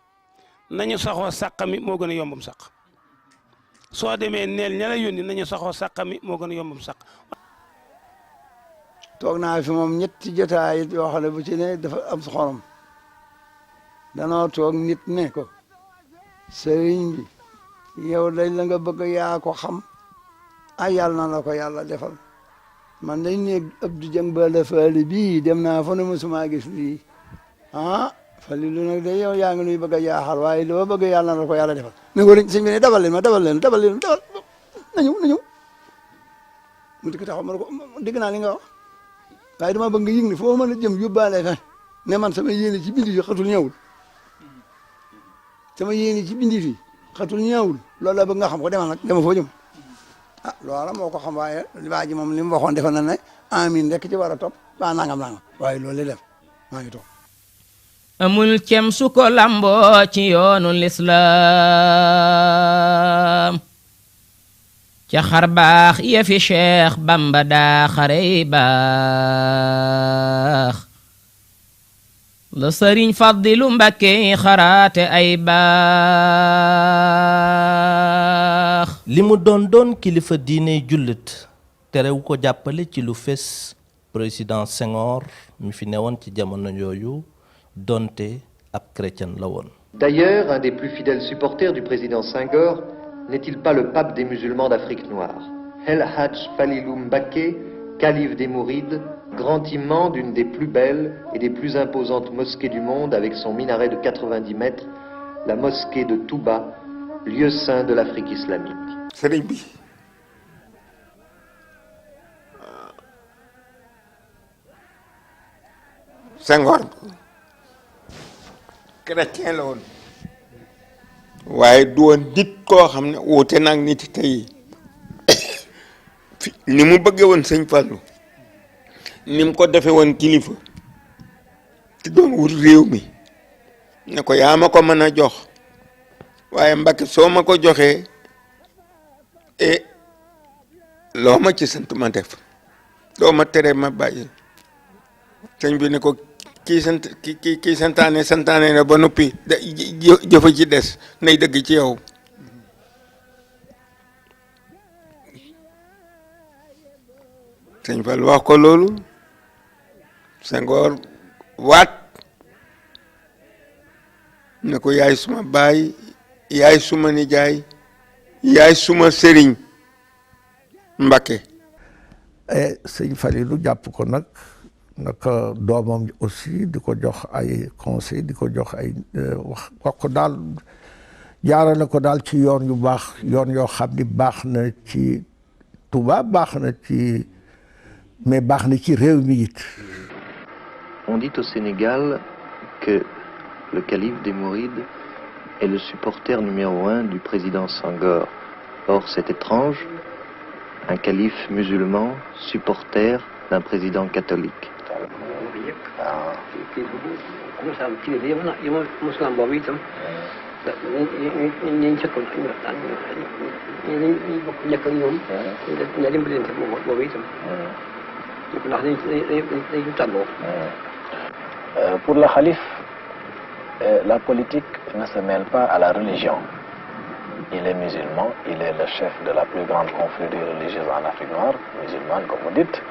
nañu saxoo sàq mi moo gën a yombam sàq soo demee neel ña la yónni nañu saxoo sàq mi moo gën a yombam sàq. toog naa fi moom ñetti jotaay yoo xam ne bu ci ne dafa am xorom danoo toog nit ne ko sëriñ bi yow dañ la nga bëgg yaa ko xam ay yàlla na la ko yàlla defal man dañ ne Abdou Dieng Balla Fally bii dem naa fa ne mosuma gis lii ah Fally lu nag de yow yaa ngi nuy bëgg a jaaxal waaye li ma bëgg yàlla na la ko yàlla defal ne ko sëñ bi ne dabal leen na ñëw mu dikk taxaw ma ne ko dégg naa li nga wax waaye dama bëgg nga yëg ne foo mën a jëm yóbbaale fa ne man sama yéene ci bindi fi xatul ñëwul sama yéene ci bindi fi xatul ñëwul loolu la bëgg nga xam ko demal nag dama foo jëm ah loola moo ko xam waaye waa ji moom li mu waxoon defe na ne amin rek ci war a topp waa nangam waaye loolu la def maa ngi toog amul cem su ko lamboo ci yoonu lislaam ca xar baax yëfi Cheikh Bamba daa xarey baax la sëriñ Fadilu Mbakke xaraate ay baax li mu doon kilifa diine jullit terewu ko jàppale ci lu fes président Senghor mi fi newoon ci jamono yooyu donte ab chrétien la woon. D'ailleurs, un des plus fidèles supporters du président Senghor n'est-il pas le pape des musulmans d'Afrique noire, El Hadj Falilou Mbacké, calife des Mourides, grand imam d'une des plus belles et des plus imposantes mosquées du monde avec son minaret de 90 mètres, la mosquée de Touba, lieu saint de l'Afrique islamique. Sëriñ bi Senghor chrétien la woon waaye du woon nit koo xam ne wuute nag nit tey ni mu bëggee woon sëñ Fallou ni mu ko defee woon kilifa te doon wut réew mi ne ko yaa ma ko mën a jox waaye Mbàkke soo ma ko joxee loo ma ci sant ma def doo ma tere ma bàyyi sëñ bi ne ko kii santaane na ba noppi jëfa ci des nay dëgg ci yow sëñ Fall wax ko loolu Senghor waat ne ko yaay suma baay yaay suma nijaay yaay suma sëriñ Mbacké. sëñ Falilou jàpp ko nag doomam aussi di ko jox ay conseil di ko jox ay wax ko daal jaarale ko daal ci yoon yu baax yoon yoo xam ni baax na ci Touba baax na ci mais baax na ci réew mi it. On dit au Sénégal que le calife des Mourides est le supporter numéro 1 du président Senghor. Or, c'est étrange, un calife musulman supporter d'un président catholique. Pour le calife, la politique ne se mêle pas à la religion. Il est musulman, il est le chef de la plus grande confrérie religieuse en Afrique noire, musulmane comme vous dites,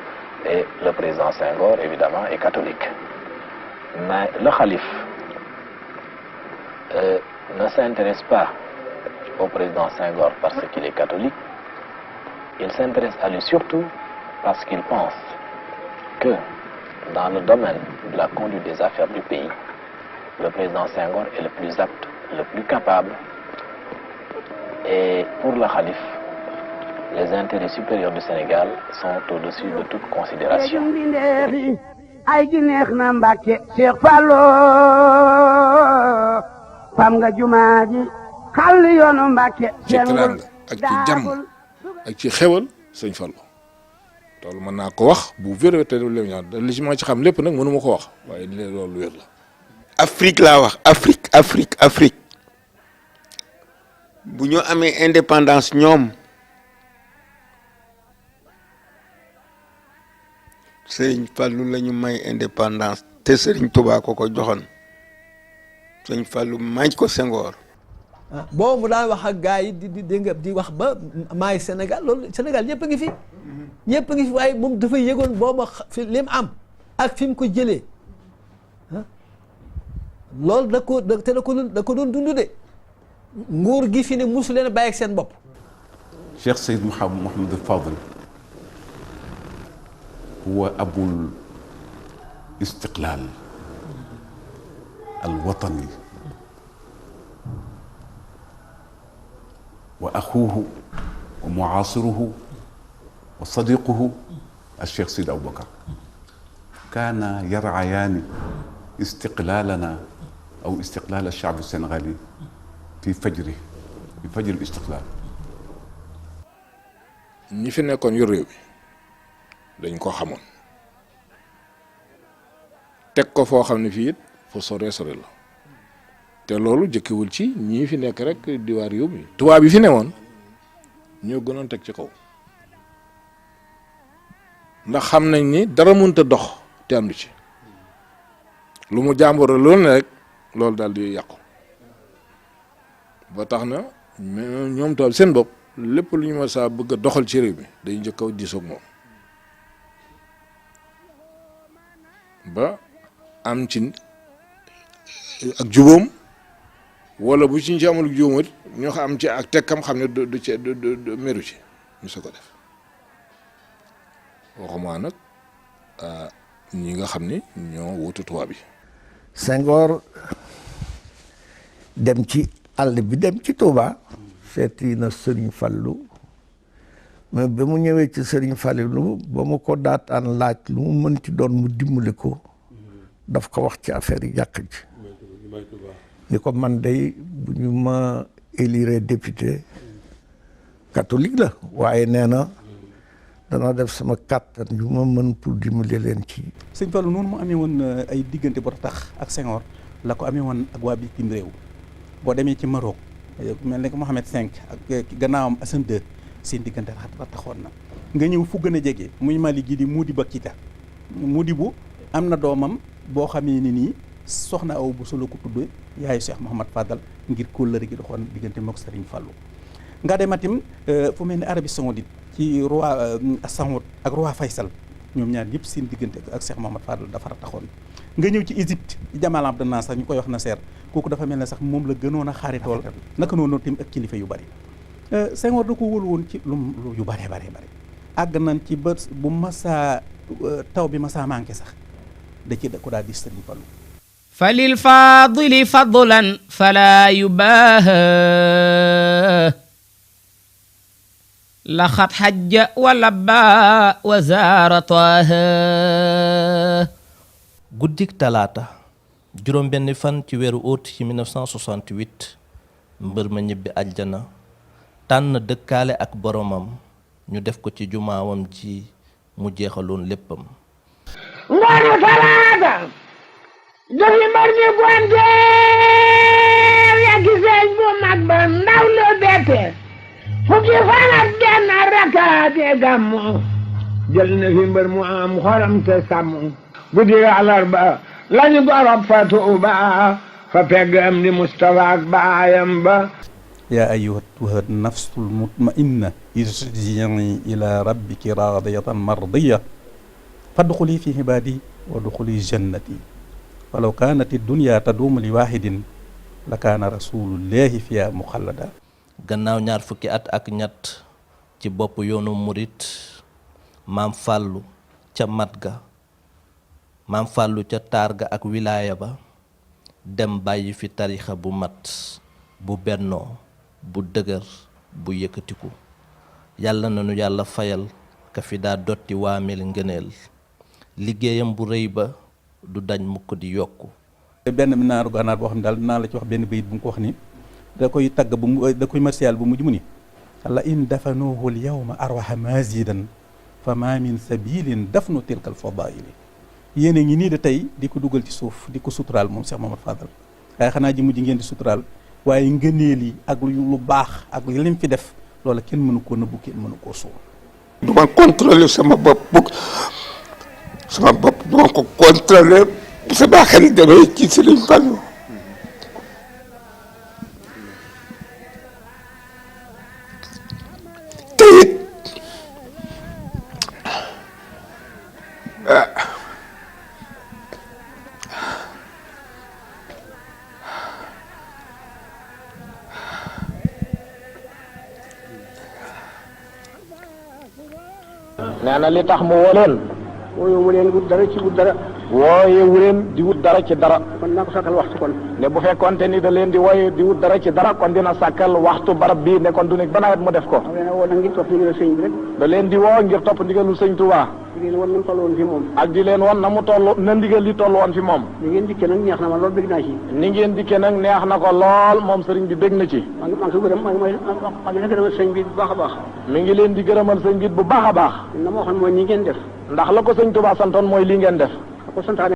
et le président Senghor, évidemment, est catholique. Mais le calife ne s'intéresse pas au président Senghor parce qu'il est catholique, il s'intéresse à lui surtout parce qu'il pense que dans le domaine de la conduite des affaires du pays, le président Senghor est le plus apte, le plus capable. Et pour le calife, les intérêts supérieurs du Sénégal sont au-dessus de toute considération. ay gi neex na Mbàkke Cheikh Fallo fam nga jumaa ji xàll yoonu Mbàkke ci teraanga ak ci jàmm ak ci xewal sëñ Fallu loolu mën naa ko wax bu wér te li ci ma ci xam lépp nag mënu ma ko wax waaye loolu wér la. Afrique laa wax Afrique bu ñu amee indépendance ñoom Sëriñ Fallu la ñu may indépendance te Sëriñ Tuubaa ko joxoon Sëriñ Fallu may ko Senghor. boobu mu daan wax ak gars yi di wax ba maay Sénégal loolu Sénégal ñëpp a ngi fi. ñëpp a ngi fi waaye moom dafa yëgoon booba fi li mu am ak fi mu ko jëlee loolu da ko doon dund de nguur gi fi ne musu leen a bàyyi ak seen bopp. Cheikh Seyd Mouhamed Fadel huwa abul istiqlal al watani wa axuuhu wa mucaasiruhu wa sadiquhu al-Cheikh Seydi Aboubacar kaana yarcayaani istiqlaalana aw istiqlaal al-shacbi al-sénégali fi fajri al-istiqlaal. ñi fi nekkoon yor réew mi dañ ko xamoon teg ko foo xam ne fii it fu sore la te loolu jëkkewul ci ñii fi nekk rek di waar réew mi tubaab yi fi newoon ñoo gënoon teg ci kaw ndax xam nañ ni dara mënta dox te àndu ci lu mu jàmbur loolu ne rek loolu daal di yàqu ba tax na ñoom tool seen bopp lépp lu ñu ma saa bëgg a doxal ci réew mi day njëkk a diisoog moom ba am ci ak jubóom wala bu ci ñu ci amul jubóom it ñoo xam am ci ak tekkam xam ne du ci du meru ci ñu sa ko def waxumaa nag ñi nga xam ni ñoo wutu tubaab bi. Senghor dem ci àll bi dem ci Touba seeti na Serigne Fallou mais ba mu ñëwee ci Serigne Fallou ba mu ko daataan laaj lu mu mënti doon mu dimbali ko daf ko wax ci affaire yi jàkk ji ni ko man day bu ñu ma élire député catholique la waaye nee na danaa def sama kàttan yu ma mën pour dimbali leen ci. sëñ Fallou noonu mu amee woon ay diggante bu tax ak Senghor la ko amee woon ak waa bitim réew boo demee ci Maroc mel ne que Mohamed V ak gannaawam Hassan II seen diggante taxoon na nga ñëw fu gën a jege muy Mali gii di Modibo Keïta Modibo am na doomam boo xamee ni nii soxna aw bu solo ko tudd yaayu Cheikh Mouhamad Fadal ngir kóllëre gi doxoon diggante mook Serigne Fallou nga dematim fu mel ni Arabie Saoudite ci roi Saoud ak roi Faysal ñoom ñaar yëpp seen diggante ak Cheikh Mouhamad Fadal dafa taxoon nga ñëw ci Égypte Jamal Abdel Nasser ñu koy wax Nasser kooku dafa mel ne sax moom la gënoon a xaaritool naka noonu tim ak kilifa yu bari Senghor da ko wóolu woon ci lu yu bëree àgg nañ ci ba bu masaa taw bi masaa manqué sax da ko daal di Serigne Fallou falil faadili fadlan fala yubaaha laxat xajja wa labba wa zaara taaha. guddik talaata juróom benn fan ci weeru août ci 1968 mbër ma ñibbi aljana tànn dëkkaale ak boromam ñu def ko ci jumaawam ji mu jeexaloon léppam. ngoonu talaata dafi mbar mi gonte ya gisee bu mag ba ndaw lu bette fukki fan ak genn rakaate gàmmu jël na fi mbër mu am xoram te sàmm guddi àllarba lañu gorob fa Tuuba fa pegg am di Mustafa ak baayam ba yaa ayyatuha nafsul mutmainna irji'i ila rabbiki radiyatan mardiya fadxuli fi ibaadi wa dxuli jannati walaw kaanat dunya taduumu li waahidin la kaana rasulullahi fiha muxallada. gannaaw ñaar fukki at ak ñett ci bopp yoonu murit maam Fàllu ca mat ga maam Fàllu ca taar ga ak wilaaya ba dem bàyyi fi tarixa bu mat bu bennoo bu dëgër bu yëkkatiku yàlla nanu yàlla fayal ka fi daa dotti waamel ngëneel liggéeyam bu rëy ba du dañ mukk di yokku. benn naaru gànnaar boo xam ne daal dinaa la ci wax benn bayit bu mu ko wax ni da koy tagg bu mu da koy martial bu mujj mu ni la in dafanuhu al yawma arwaha mazidan fa ma min sabilin dafnu tilka al fadaili yéen a ngi nii de tey di ko dugal ci suuf di ko suturaal moom Cheikh Mamadou Fadal waaye xanaa ji mujj ngeen di suturaal waaye ngëneel yi ak lu baax ak li lim fi def loola kenn mënu koo nëbbu kenn mënu koo suul. du ma contrôler sama bopp du ma ko contrôler sama xel demee ci Serigne Fallou te it nee na li tax mu woo leen wooyewu leen wut dara ci wut dara. wooyewu leen di wut dara ci dara. kon naa ko sàkkal waxtu kon. ne bu fekkonte ni da leen di wooye di wut dara ci dara kon dina sàkkal waxtu barab bii ne kon du nekk ba nawet mu def ko. da leen woo nag ngir topp ndigalu sëñ bi rek. da leen di woo ngir topp ndigalu sëñ Touba. di leen woon na mu toll woon fi moom. ak di leen woon na mu toll na ndigal li toll woon fi moom. ni ngeen dikkee nag neex na ma lool bëgg naa ci. ni ngeen dikkee nag neex na ko lool moom sëriñ bi bëgg na ci. maa ngi ko gërëm maa ngi gërëmal sëñ bi bu baax a baax. mi ngi leen di gërëmal sëñ bi bu baax a baax. na ma waxoon mooy nii ngeen def. ndax la ko sëñ Touba santoon mooy lii ngeen def. ko santaane